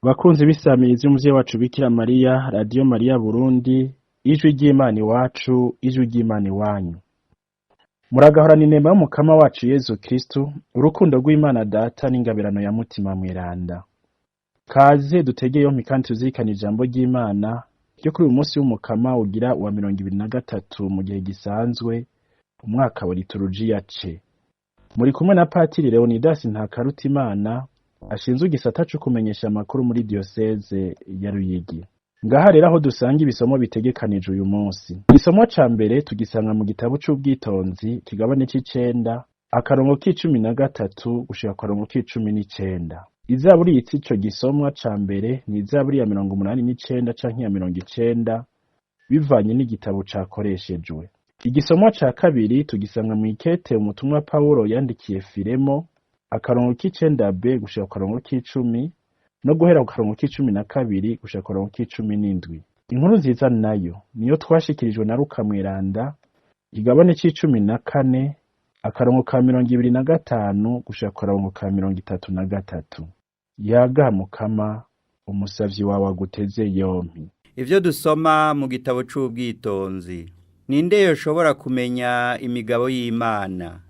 Bakunzi b'isamirizi y'umuvyeyi wacu Bikira Mariya, Radiyo Mariya Burundi, ijwi ry'Imana iwacu, ijwi ry'Imana iwanyu. Muragahorana inema y'Umukama wacu Yezu Kristu, urukundo rw'Imana Data n'ingabirano ya Mutima Mweranda. Kaze dutege yompi kandi tuzirikane ijambo ry'Imana ryo kuri uyu munsi w'Umukama ugira uwa 23 mu gihe gisanzwe, umwaka wa liturujia C. Muri kumwe na Patiri Leonidas Ntakarutimana, ashinzwe igisata co kumenyesha amakuru muri diyoseze ya Ruyigi. Ngaha rero aho dusanga ibisomo bitegekanije uyu munsi. Igisomo ca mbere tugisanga mu gitabo c'ubwitonzi, kigabane c'icenda, akarongo k'13 gushika ku karongo k'19. Izaburi yitsa ico gisomwa ca mbere ni izaburi ya 89 canke ya 90, bivanye n'igitabo cakoreshejwe. Igisomwa ca kabiri tugisanga mw'ikete umutumwa Pawulo yandikiye Filemo, akarongo k'9b gushika ku karongo k'10, no guhera ku karongo k'12 gushika ku karongo k'17. Inkuru nziza nayo niyo twashikirijwe na Luka Mweranda, igabane c'14, akarongo ka 25 gushika ku karongo ka 33. Yaga Mukama, umusavyi wawe aguteze yompi. Ivyo dusoma mu gitabo c'ubwitonzi. Ninde yoshobora kumenya imigabo y'Imana?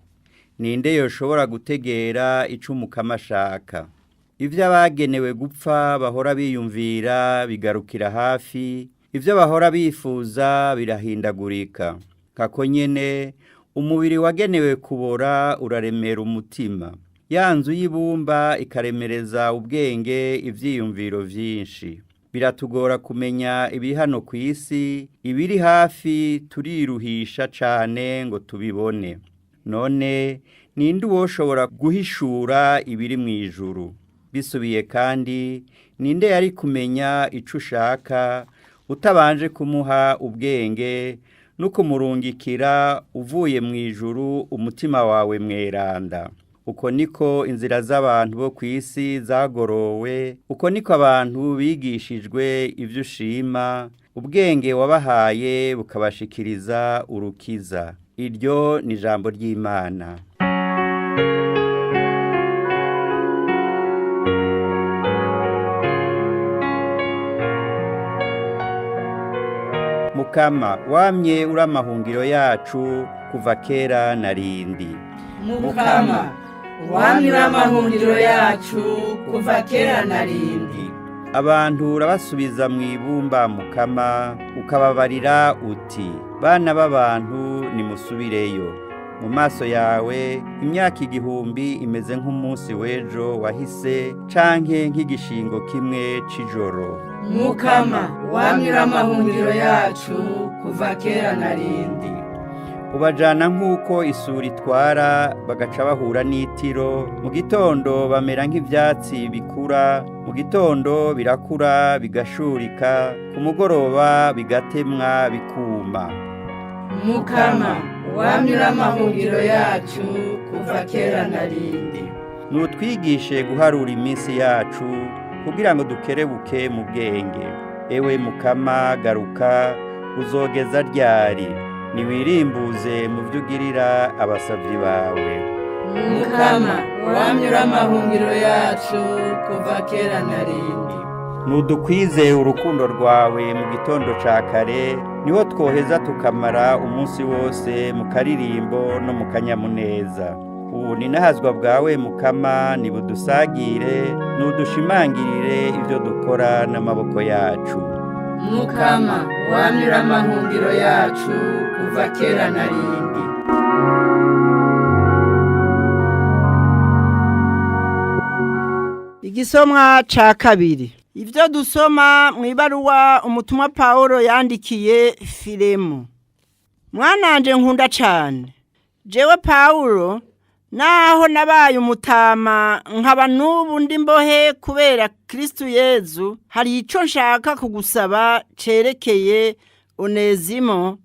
Ninde yoshobora gutegera ico Umukama ashaka? Ivyo abagenewe gupfa bahora biyumvira bigarukira hafi, ivyo bahora bifuza birahindagurika. Kako nyene umubiri wagenewe kubora uraremera umutima. Ya nzu y'ibumba ikaremereza ubwenge ivyiyumviro vyinshi. Biratugora kumenya ibiri hano ku isi, ibiri hafi turiruhisha cane ngo tubibone. None ninde uwoshobora guhishura ibiri mw'ijuru? Bisubiye kandi ninde yari kumenya ico ushaka utabanje kumuha ubwenge no kumurungikira uvuye mw'ijuru umutima wawe mweranda? Uko niko inzira z'abantu bo kw'isi zagorowe, uko niko abantu bigishijwe ivyo ushima, ubwenge wabahaye bukabashikiriza urukiza. Iryo ni ijambo ry'Imana. Mukama, wamye uri amahungiro yacu kuva kera na rindi. Mukama, wamye uri amahungiro yacu kuva kera na rindi. Abantu urabasubiza mu ibumba Mukama, ukababarira uti: bana b'abantu nimusubireyo. Mu maso yawe imyaka 1000 imeze nk'umunsi w'ejo wahise, canke nk'igishingo kimwe c'ijoro. Mukama, wamye uri amahungiro yacu kuva kera na rindi. Ubajana nk'uko isuri itwara, bagaca bahura n'itiro. Mu gitondo bamera nk'ivyatsi bikura, mu gitondo birakura bigashurika, ku mugoroba bigatemwa bikuma. Mukama, wamye uri amahungiro yacu kuva kera na rindi. Nutwigishe guharura iminsi yacu, kugira ngo dukerebuke mu bwenge. Ewe Mukama, garuka, uzogeza ryari? Niwirimbuze mu vyo ugirira abasavyi bawe. Mukama, wamye uri amahungiro yacu kuva kera na rindi. Nudukwize urukundo rwawe mu gitondo ca kare, niho twoheza tukamara umunsi wose mu karirimbo no mu kanyamuneza. Ubu ninahazwa bwawe Mukama, nibudusagire, nudushimangirire ivyo dukora n'amaboko yacu. Mukama, wamye uri amahungiro yacu kuva kera na rindi. Igisomwa ca kabiri. Ivyo dusoma mw'ibaruwa umutumwa Pawulo yandikiye Filemo. Mwananje nkunda cane. Jewe Pawulo, naho nabaye umutama nkaba n'ubu ndi mbohe kubera Kristu Yezu, hari ico nshaka kugusaba cerekeye Onezimo,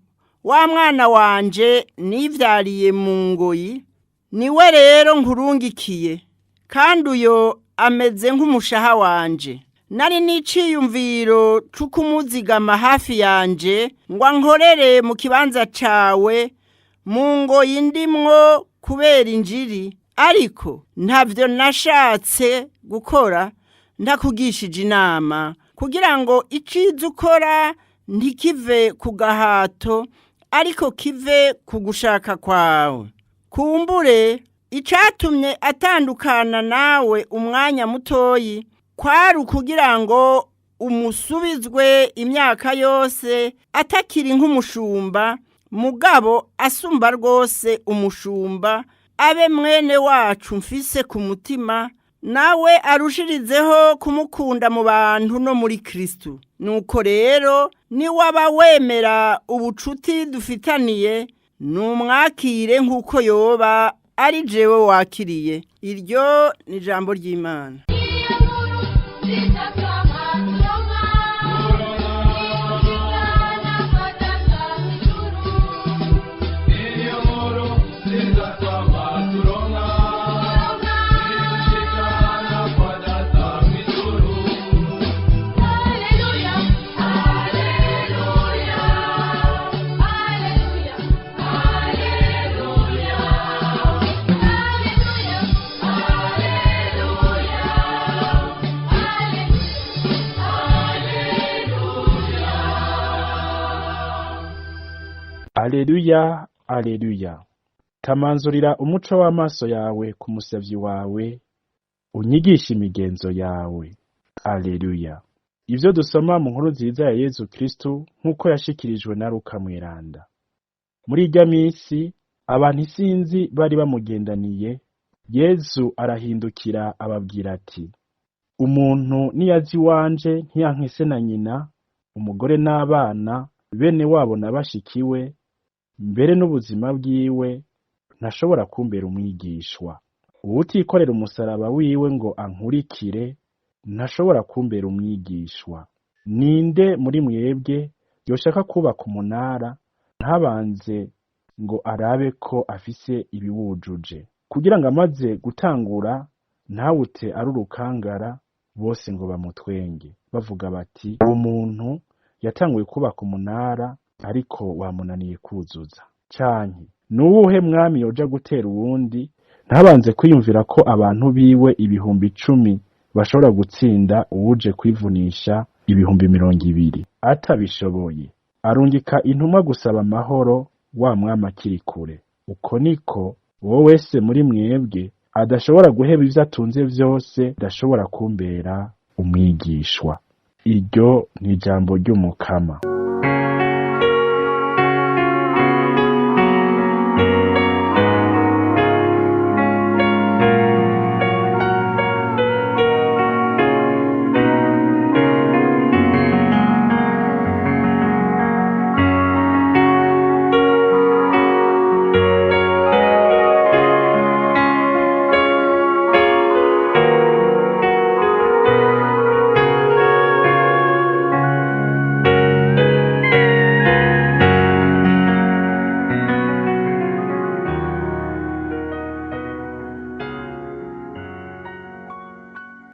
wa mwana wanje nivyariye mu ngoyi. Niwe rero nkurungikiye, kandi uyo ameze nk'umushaha wanje. Nari n'iciyumviro c'ukumuzigama hafi yanje ngo ankorere mu kibanza cawe mu ngoyi ndimwo kubera injiri, ariko ntavyo nashatse gukora. ntakugishije inama, kugira ngo iciza ukora ntikive ku gahato, ariko kive ku gushaka kwawe. Kumbure icatumye atandukana nawe umwanya mutoyi kwari ukugira ngo umusubizwe imyaka yose atakiri nk'umushumba, mugabo asumba rwose umushumba, abe mwene wacu mfise ku mutima, nawe arushirizeho kumukunda mu bantu no muri Kristo. Nuko rero niwaba wemera ubucuti dufitaniye, numwakire nk'uko yoba ari jewe wakiriye. Iryo ni ijambo ry'Imana. Aleluya, aleluya. Tamanzurira umuco w'amaso yawe ku musavyi wawe, unyigishe imigenzo yawe. Aleluya. Ivyo dusoma mu nkuru nziza ya Yezu Kristu nk'uko yashikirijwe na Luka Mweranda. Muri irya misi, abantu isinzi bari bamugendaniye, Yezu arahindukira ababwira ati: Umuntu niyaza iwanje ntiyanke se na nyina, umugore n'abana, bene wabo na bashikiwe, mbere n'ubuzima bwiwe, ntashobora kumbera umwigishwa. Uwutikorera umusaraba wiwe ngo ankurikire, ntashobora kumbera umwigishwa. Ninde muri mwebwe yoshaka kubaka umunara, ntabanze ngo arabe ko afise ibiwujuje, kugira ngo amaze gutangura ntawute ari urukangara, bose ngo bamutwenge, bavuga bati: uwo muntu yatanguye kubaka umunara, ariko wamunaniye kuzuza. Canke nuwuhe mwami yoja gutera uwundi, ntabanze kwiyumvira ko abantu biwe 10,000 bashobora gutsinda uwuje kwivunisha 20,000? Atabishoboye arungika intumwa gusaba amahoro wa mwami akiri kure. Uko niko uwo wese muri mwebwe adashobora guheba ivyo atunze vyose, adashobora kumbera umwigishwa. Iryo ni ijambo ry'Umukama.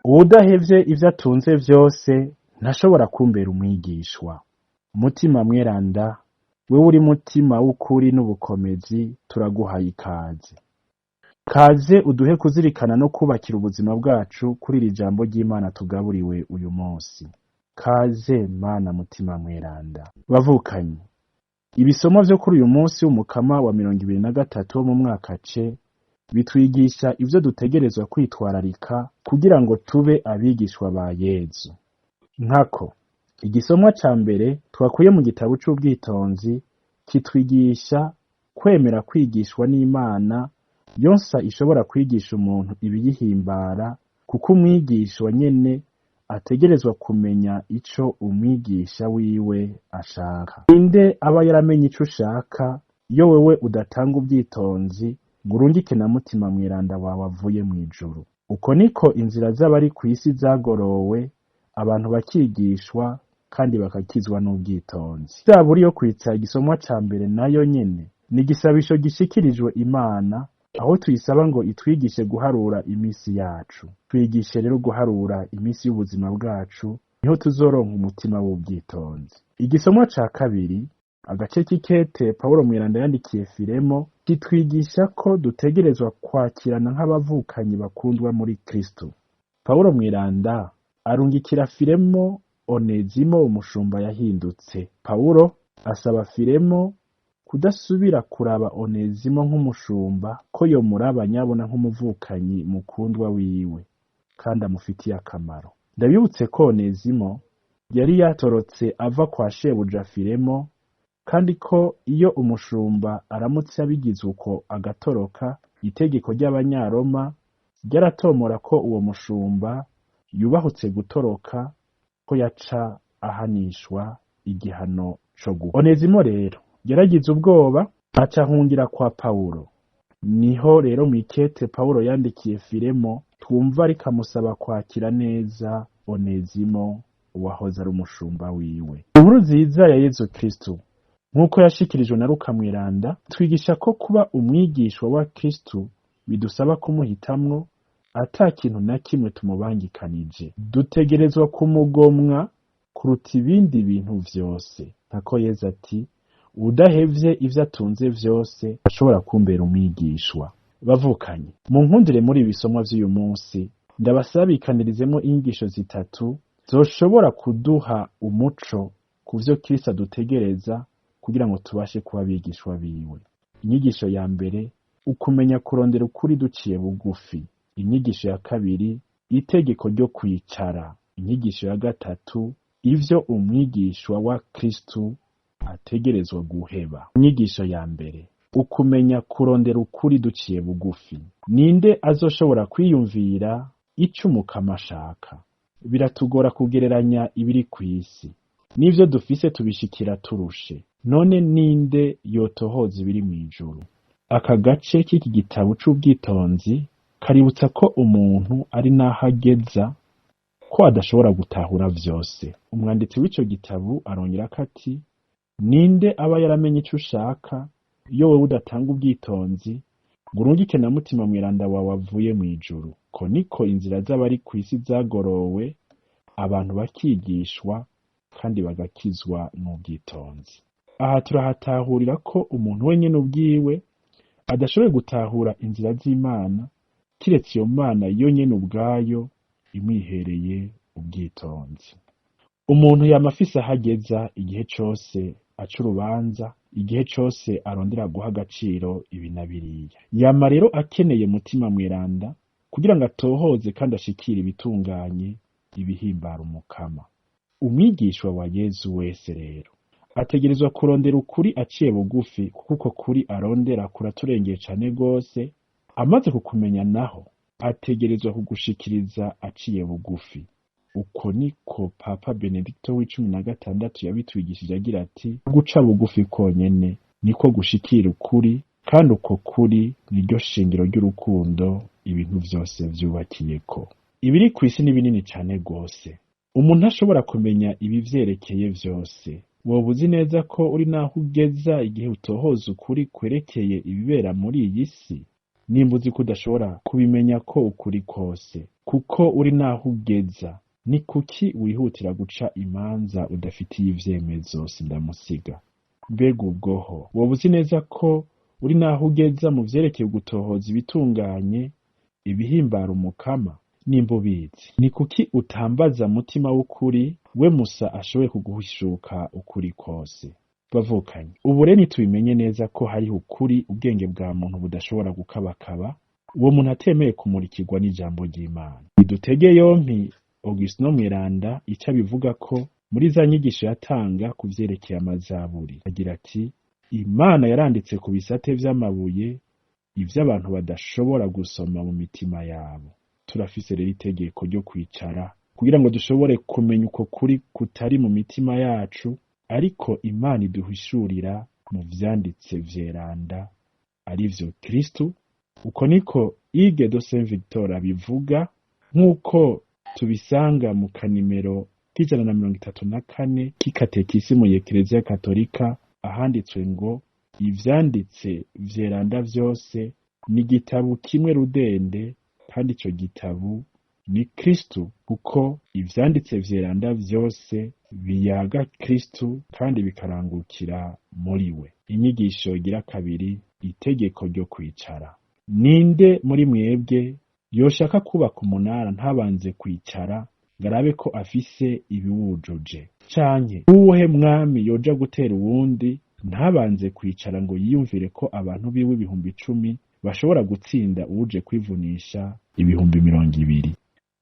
Uwudahevye ivyo atunze vyose ntashobora kumbera umwigishwa. Mutima mweranda, wewe uri mutima w'ukuri n'ubukomezi, turaguhaye ikaze. Kaze uduhe kuzirikana no kubakira ubuzima bwacu kuri iri jambo ry'Imana tugaburiwe uyu munsi. Kaze Mana mutima mweranda. Bavukanyi, ibisomwa vyo kuri uyu munsi w'umukama wa 23 wo mu mwaka C bitwigisha ivyo dutegerezwa kwitwararika kugira ngo tube abigishwa ba Yezu. Nkako igisomwa ca mbere twakuye mu gitabo c'ubwitonzi kitwigisha kwemera kwigishwa n'Imana yonsa ishobora kwigisha umuntu ibiyihimbara, kuko umwigishwa nyene ategerezwa kumenya ico umwigisha wiwe ashaka. Ninde aba yaramenye ico ushaka iyo wewe udatanga ubwitonzi ngo urungike na mutima mweranda wawe avuye mw'ijuru? Uko niko inzira z'abari kw'isi zagorowe, abantu bakigishwa kandi bakakizwa n'ubwitonzi. Zaburi yo kwitsa igisomwa ca mbere nayo nyene ni igisabisho gishikirijwe Imana, aho tuyisaba ngo itwigishe guharura imisi yacu. Twigishe rero guharura imisi y'ubuzima bwacu, niho tuzoronka umutima w'ubwitonzi. Igisomwa ca kabiri, agace k'ikete Pawulo Mweranda yandikiye Filemo, kitwigisha ko dutegerezwa kwakirana nk'abavukanyi bakundwa muri Kristo. Pawulo Mweranda Arungikira Filemo Onezimo umushumba yahindutse. Pawulo asaba Filemo kudasubira kuraba Onezimo nk'umushumba, ko yomuraba nyabona nk'umuvukanyi mukundwa wiwe kandi amufitiye akamaro. Ndabibutse ko Onezimo yari yatorotse ava kwa shebuja Filemo, kandi ko iyo umushumba aramutse abigize uko agatoroka, itegeko ry'Abanyaroma ryaratomora ko uwo mushumba yubahutse gutoroka, ko yaca ahanishwa igihano co gupfa. Onezimo rero yaragize ubwoba, aca ahungira kwa Pawulo. Niho rero mw'ikete Pawulo yandikiye Filemo twumva rikamusaba kwakira neza Onezimo uwahoze ari umushumba wiwe. Inkuru nziza ya Yezu Kristu nk'uko yashikirijwe na Luka Mweranda, twigisha ko kuba umwigishwa wa Kristu bidusaba kumuhitamwo ata kintu na kimwe tumubangikanije. Dutegerezwa kumugomwa kuruta ibindi bintu vyose. Nkako Yezu ati: udahevye ivyo atunze vyose ashobora kumbera umwigishwa. Bavukanye, munkundire muri ibisomwa vy'uyu munsi ndabasabikanirizemo inyigisho zitatu zoshobora kuduha umuco ku vyo Kristo adutegereza kugira ngo tubashe kuba abigishwa biwe. Inyigisho ya mbere, ukumenya kurondera ukuri duciye bugufi. Inyigisho ya kabiri, itegeko ryo kwicara. Inyigisho ya gatatu, ivyo umwigishwa wa Kristo ategerezwa guheba. Inyigisho ya mbere, ukumenya kurondera ukuri duciye bugufi. Ninde azoshobora kwiyumvira ico Umukama ashaka? Biratugora kugereranya ibiri kw'isi, n'ivyo dufise tubishikira turushe. None ninde yotohoza ibiri mw'ijuru? Aka gace k'iki gitabo c'ubwitonzi kaributsa ko umuntu ari naho ageza ko adashobora gutahura vyose. Umwanditsi w'ico gitabo arongerako ati: ninde aba yaramenye ico ushaka iyo wewe udatanga ubwitonzi ngo urungike na mutima mweranda wawe avuye mw'ijuru? Ko niko inzira z'abari kw'isi zagorowe, abantu bakigishwa kandi bagakizwa n'ubwitonzi. Aha turahatahurira ko umuntu wenyene ubwiwe adashoboye gutahura inzira z'Imana, kiretse iyo Mana yonyene ubwayo imwihereye ubwitonzi. Umuntu yama afise aho ageza igihe cose aca urubanza, igihe cose arondera guha agaciro ibi na biriya. Yama rero akeneye mutima mweranda kugira ngo atohoze kandi ashikire ibitunganye, ibihimbara Umukama. Umwigishwa wa Yezu wese rero ategerezwa kurondera ukuri aciye bugufi, kuko uko kuri arondera kuraturengeye cane gose. Amaze kukumenya naho ategerezwa kugushikiriza aciye bugufi. Uko niko Papa Benedikito w'icumi na gatandatu yabitwigishije agira ati: guca bugufi konyene niko gushikira ukuri, kandi uko kuri niryo shingiro ry'urukundo ibintu vyose vyubakiyeko. Ibiri kw'isi ni binini cane gose, umuntu ashobora kumenya ibivyerekeye vyose. Woba uzi neza ko uri naho ugeza igihe utohoza ukuri kwerekeye ibibera muri iyi si? Nimba uzi ko udashobora kubimenya ko ukuri kose, kuko uri naho ugeza, ni kuki wihutira guca imanza udafitiye ivyemezo? Sindamusiga. Mbega ubwoho, woba uzi neza ko uri naho ugeza mu vyerekeye gutohoza ibitunganye, ibihimbara Umukama? Nimba ubizi, ni kuki utambaza mutima w'ukuri, we Musa ashoboye kuguhishuka ukuri kose? Bavukanye, ubu rero ntitubimenye neza ko hariho ukuri ubwenge bwa muntu budashobora gukabakaba, uwo muntu atemeye kumurikirwa n'ijambo ry'Imana. Nidutege yompi Augustino Mweranda ico abivuga ko muri za nyigisho yatanga ku vyerekeye amazaburi. Agira ati: Imana yaranditse ku bisate vy'amabuye ivyo abantu badashobora gusoma mu mitima yabo. Turafise rero itegeko ryo kwicara kugira ngo dushobore kumenya uko kuri kutari mu mitima yacu, ariko Imana iduhishurira mu vyanditse vyeranda, arivyo Kristu. Uko niko Hugues de Saint Victor abivuga, nk'uko tubisanga mu kanimero k'134 k'ikatekisimu y'Ekereziya Katolika, ahanditswe ngo: ivyanditse vyeranda vyose ni igitabo kimwe rudende, kandi ico gitabo ni Kristu, kuko ivyanditse vyeranda vyose biyaga Kristu kandi bikarangukira muri we. Inyigisho igira kabiri, itegeko ryo kwicara. Ninde muri mwebwe yoshaka kubaka umunara ntabanze kwicara ngo arabe ko afise ibiwujuje? Canke uwuhe mwami yoja gutera uwundi ntabanze kwicara ngo yiyumvire ko abantu biwe 10,000 bashobora gutsinda uwuje kwivunisha 20,000?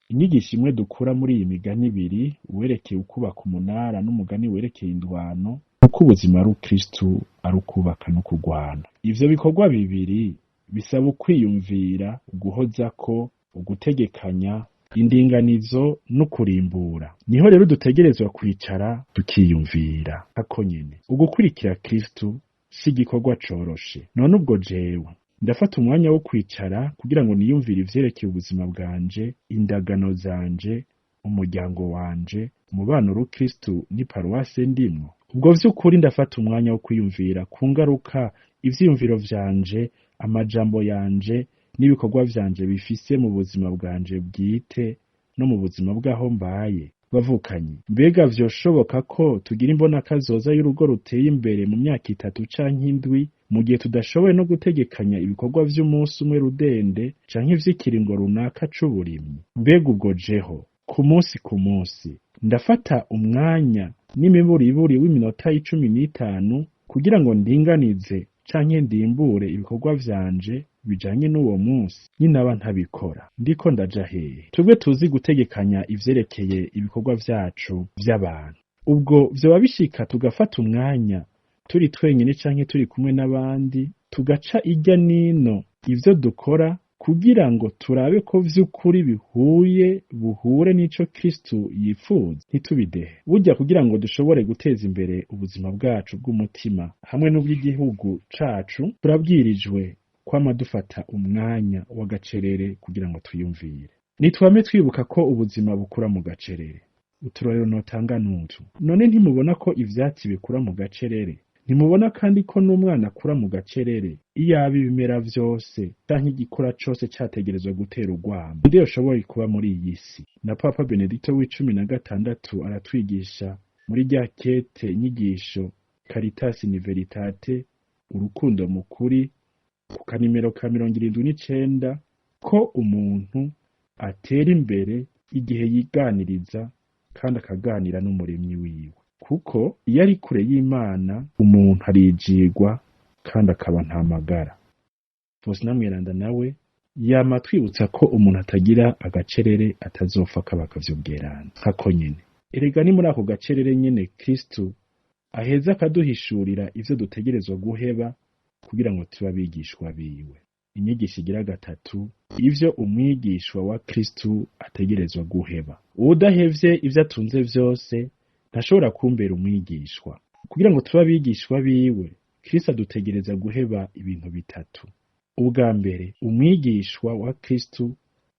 Inyigisho imwe dukura muri iyi migani ibiri, uwerekeye ukubaka umunara n'umugani werekeye indwano, uko ubuzima ari Kristu ari ukubaka no kurwana. Ivyo bikorwa bibiri bisaba ukwiyumvira, uguhozako, ugutegekanya, indinganizo no kurimbura. Niho rero dutegerezwa kwicara tukiyumvira ako nyene. Ugukurikira Kristu si igikorwa coroshe. None ubwo jewe ndafata umwanya wo kwicara kugira ngo niyumvire ivyerekeye ubuzima bwanje, indagano zanje, umuryango wanje, umubano rukristu ni paruwase ndimwo. Ubwo vy'ukuri ndafata umwanya wo kwiyumvira ku ngaruka ivyiyumviro vyanje, amajambo yanje n'ibikorwa vyanje bifise mu buzima bwanje bwite no mu buzima bw'aho mbaye. Bavukanyi, mbega vyoshoboka ko tugira imbonakazoza y'urugo ruteye imbere mu myaka 3 canke 7, mu gihe tudashoboye no gutegekanya ibikorwa vy'umunsi umwe rudende canke ivy'ikiringo runaka c'uburimyi? Mbega ubwo jeho ku munsi ku munsi ndafata umwanya n'imiburiburi w'iminota 15 kugira ngo ndinganize canke ndimbure ibikorwa vyanje bijanye n'uwo munsi? Ninaba ntabikora, ndiko ndaja hehe? Twebwe tuzi gutegekanya ivyerekeye ibikorwa vyacu vy'abantu, ubwo vyoba bishika tugafata umwanya turi twenyene canke turi kumwe n'abandi, tugaca irya nino ivyo dukora kugira ngo turabe ko vy'ukuri bihuye buhure n'ico Kristu yifuza, ntitubidehe. Burya kugira ngo dushobore guteza imbere ubuzima bwacu bw'umutima hamwe n'ubw'igihugu cacu, turabwirijwe kwama dufata umwanya w'agacerere kugira ngo twiyumvire. Nitwame twibuka ko ubuzima bukura mu gacerere. Uturorero notanga n'utu: none ntimubona ko ivyatsi bikura mu gacerere? Ntimubona kandi ko n'umwana akura mu gacerere? Iyaba ibimera vyose canke igikura cose categerezwa gutera urwamo, ninde yoshoboye kuba muri iyi si? Na Papa Benedikito w'16 aratwigisha muri rya kete inyigisho Caritas in Veritate, urukundo mu kuri, ku kanimero ka 79, ko umuntu atera imbere igihe yiganiriza kandi akaganira n'umuremyi wiwe, kuko iyo ari kure y'Imana umuntu arijigwa kandi akaba ntamagara. Faustina Mweranda nawe yama twibutsa ko umuntu atagira agacerere atazopfa kaba kavy'ubweranda. Nkako nyene, erega ni muri ako gacerere nyene Kristu aheza akaduhishurira ivyo dutegerezwa guheba kugira ngo tube abigishwa biwe. Inyigisho igira gatatu, ivyo umwigishwa wa Kristu ategerezwa guheba. Uwudahevye ivyo atunze vyose ntashobora kumbera umwigishwa. Kugira ngo tube abigishwa biwe, Kristo adutegereza guheba ibintu bitatu. Ubwa mbere, umwigishwa wa Kristu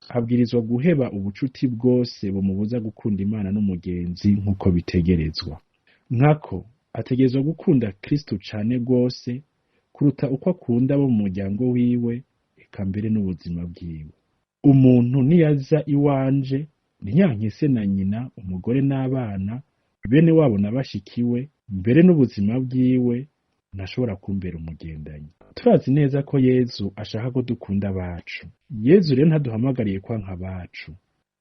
abwirizwa guheba ubucuti bwose bumubuza gukunda Imana n'umugenzi nk'uko bitegerezwa. Nkako ategerezwa gukunda Kristu cane rwose kuruta uko akunda abo mu muryango wiwe, eka mbere n'ubuzima bwiwe. Umuntu niyaza iwanje ntiyankese na nyina, umugore n'abana, bene wabo na bashikiwe, mbere n'ubuzima bwiwe, ntashobora kumbera umugendanyi. Turazi neza ko Yezu ashaka ko dukunda abacu. Yezu rero ntaduhamagariye kwanka abacu,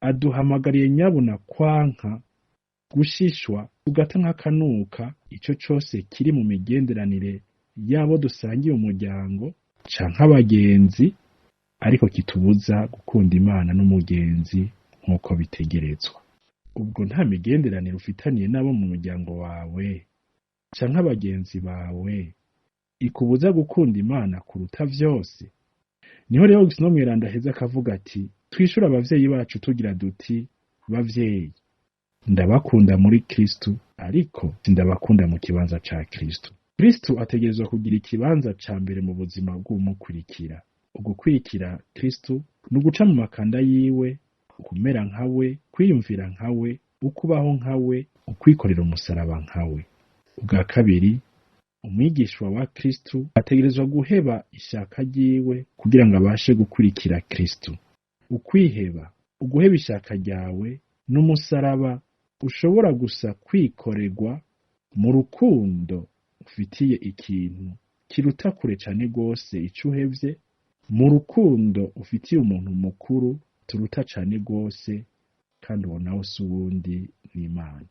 aduhamagariye nyabuna kwanka gushishwa tugata nk'akanuka ico cose kiri mu migenderanire y'abo dusangiye umuryango canke abagenzi, ariko kitubuza gukunda Imana n'umugenzi nk'uko bitegerezwa. Ubwo nta migenderanire ufitaniye n'abo mu muryango wawe canke abagenzi bawe ikubuza gukunda Imana kuruta vyose? Niho rero Augustino Mweranda aheza akavuga ati: twishure abavyeyi bacu tugira duti, bavyeyi, ndabakunda muri Kristu, ariko sindabakunda mu kibanza ca Kristu. Kristu ategerezwa kugira ikibanza ca mbere mu buzima bw'umukurikira. Ugukurikira Kristu ni uguca mu makanda yiwe, ukumera nkawe, kwiyumvira nkawe, ukubaho nkawe, ukwikorera umusaraba nkawe. Ubwa kabiri, umwigishwa wa Kristu ategerezwa guheba ishaka ryiwe kugira ngo abashe gukurikira Kristu. Ukwiheba, uguheba ishaka ryawe n'umusaraba ushobora gusa kwikorerwa mu rukundo ufitiye ikintu kiruta kure cane rwose ico uhevye, mu rukundo ufitiye umuntu mukuru turuta cane rwose Kandi uwo nawe si uwundi, ni Imana.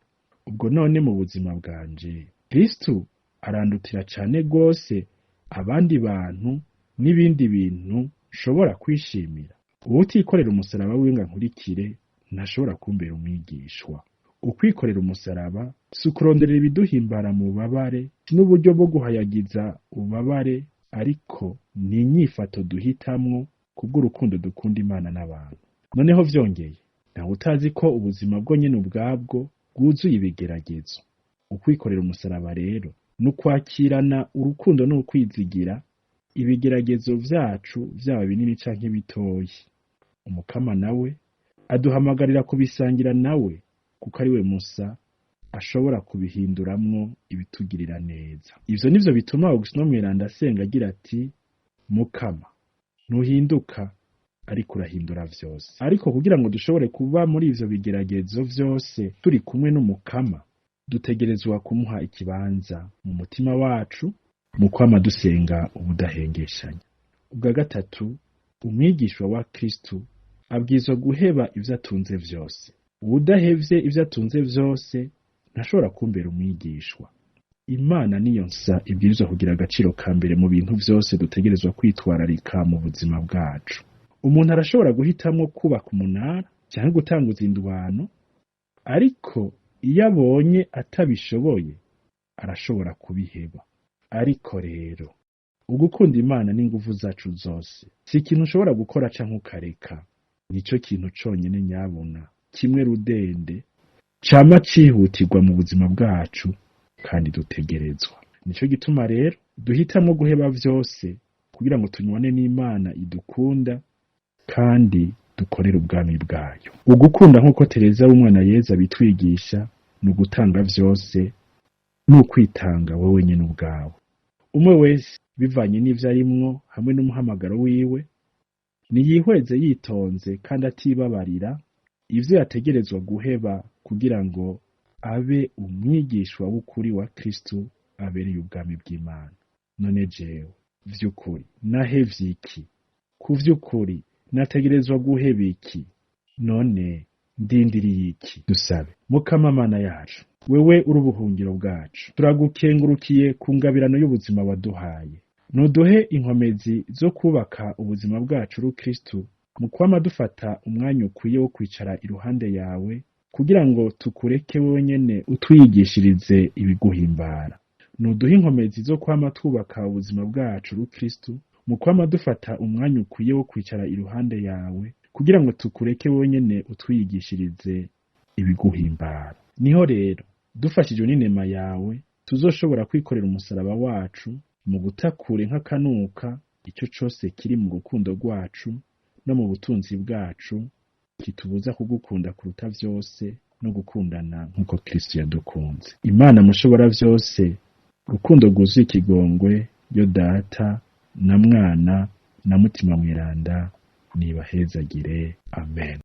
Ubwo none mu buzima bwanje, Kristu arandutira cane rwose abandi bantu n'ibindi bintu nshobora kwishimira. Uwutikorera umusaraba wiwe ngo ankurikire ntashobora kumbera umwigishwa. Ukwikorera umusaraba si ukuronderera ibiduhimbara mu bubabare, si n'uburyo bwo guhayagiza ububabare, ariko ni inyifato duhitamwo kubw'urukundo dukunda Imana n'abantu. Noneho vyongeye, ntawe utazi ko ubuzima bwo nyene ubwabwo bwuzuye ibigeragezo. Ukwikorera umusaraba rero ni ukwakirana urukundo n'ukwizigira ibigeragezo vyacu, vyaba binini canke bitoyi. Umukama nawe aduhamagarira kubisangira nawe, kuko ari we Musa ashobora kubihinduramwo ibitugirira neza. Ivyo nivyo bituma Augustino Mweranda asenga agira ati: Mukama, ntuhinduka, ariko urahindura vyose. Ariko kugira ngo dushobore kuba muri ivyo bigeragezo vyose turi kumwe n'Umukama, dutegerezwa kumuha ikibanza mu mutima wacu, mu kwama dusenga ubudahengeshanya. Ubwa gatatu, umwigishwa wa Kristu abwirizwa guheba ivyo atunze vyose. Uwudahevye ivyo atunze vyose ntashobora kumbera umwigishwa. Imana niyo nsa ibwirizwa kugira agaciro ka mbere mu bintu vyose dutegerezwa kwitwararika mu buzima bwacu. Umuntu arashobora guhitamwo kubaka umunara canke gutanguza indwano, ariko iyo abonye atabishoboye arashobora kubiheba. Ariko rero ugukunda Imana n'inguvu zacu zose si ikintu ushobora gukora canke ukareka. Nico kintu conyene nyabona kimwe rudende cama cihutirwa mu buzima bwacu kandi dutegerezwa. Nico gituma rero duhitamwo guheba vyose kugira ngo tunywane n'Imana idukunda kandi dukorere ubwami bwayo. Ugukunda nk'uko Tereza w'umwana Yezu abitwigisha ni ugutanga vyose, ni ukwitanga wewe nyene ubwawe. Umwe wese bivanye n'ivyo arimwo hamwe n'umuhamagaro wiwe, niyihweze yitonze kandi atibabarira ivyo yategerezwa guheba kugira ngo abe umwigishwa w'ukuri wa Kristu abereye ubwami bw'Imana. None jewe vy'ukuri nahevye iki? Ku vy'ukuri nategerezwa guheba iki? None ndindiriye iki? Dusabe. Mukama Mana yacu, wewe uri ubuhungiro bwacu, turagukengurukiye ku ngabirano y'ubuzima waduhaye. Nuduhe inkomezi zo kubaka ubuzima bwacu rukristu mu kwama dufata umwanya ukwiye wo kwicara iruhande yawe, kugira ngo tukureke wewe nyene utwigishirize ibiguhimbara. Nuduhe inkomezi zo kwama twubaka ubuzima bwacu rukristu mu kwama dufata umwanya ukwiye wo kwicara iruhande yawe, kugira ngo tukureke wewe nyene utwigishirize ibiguhimbara. Niho rero dufashijwe n'inema yawe tuzoshobora kwikorera umusaraba wacu mu gutakure nk'akanuka ico cose kiri mu rukundo rwacu no mu butunzi bwacu kitubuza kugukunda kuruta vyose no gukundana nk'uko Kristo yadukunze. Imana mushobora vyose, rukundo rwuzuye ikigongwe, yo Data na Mwana na Mutima Mweranda, nibahezagire. Amen.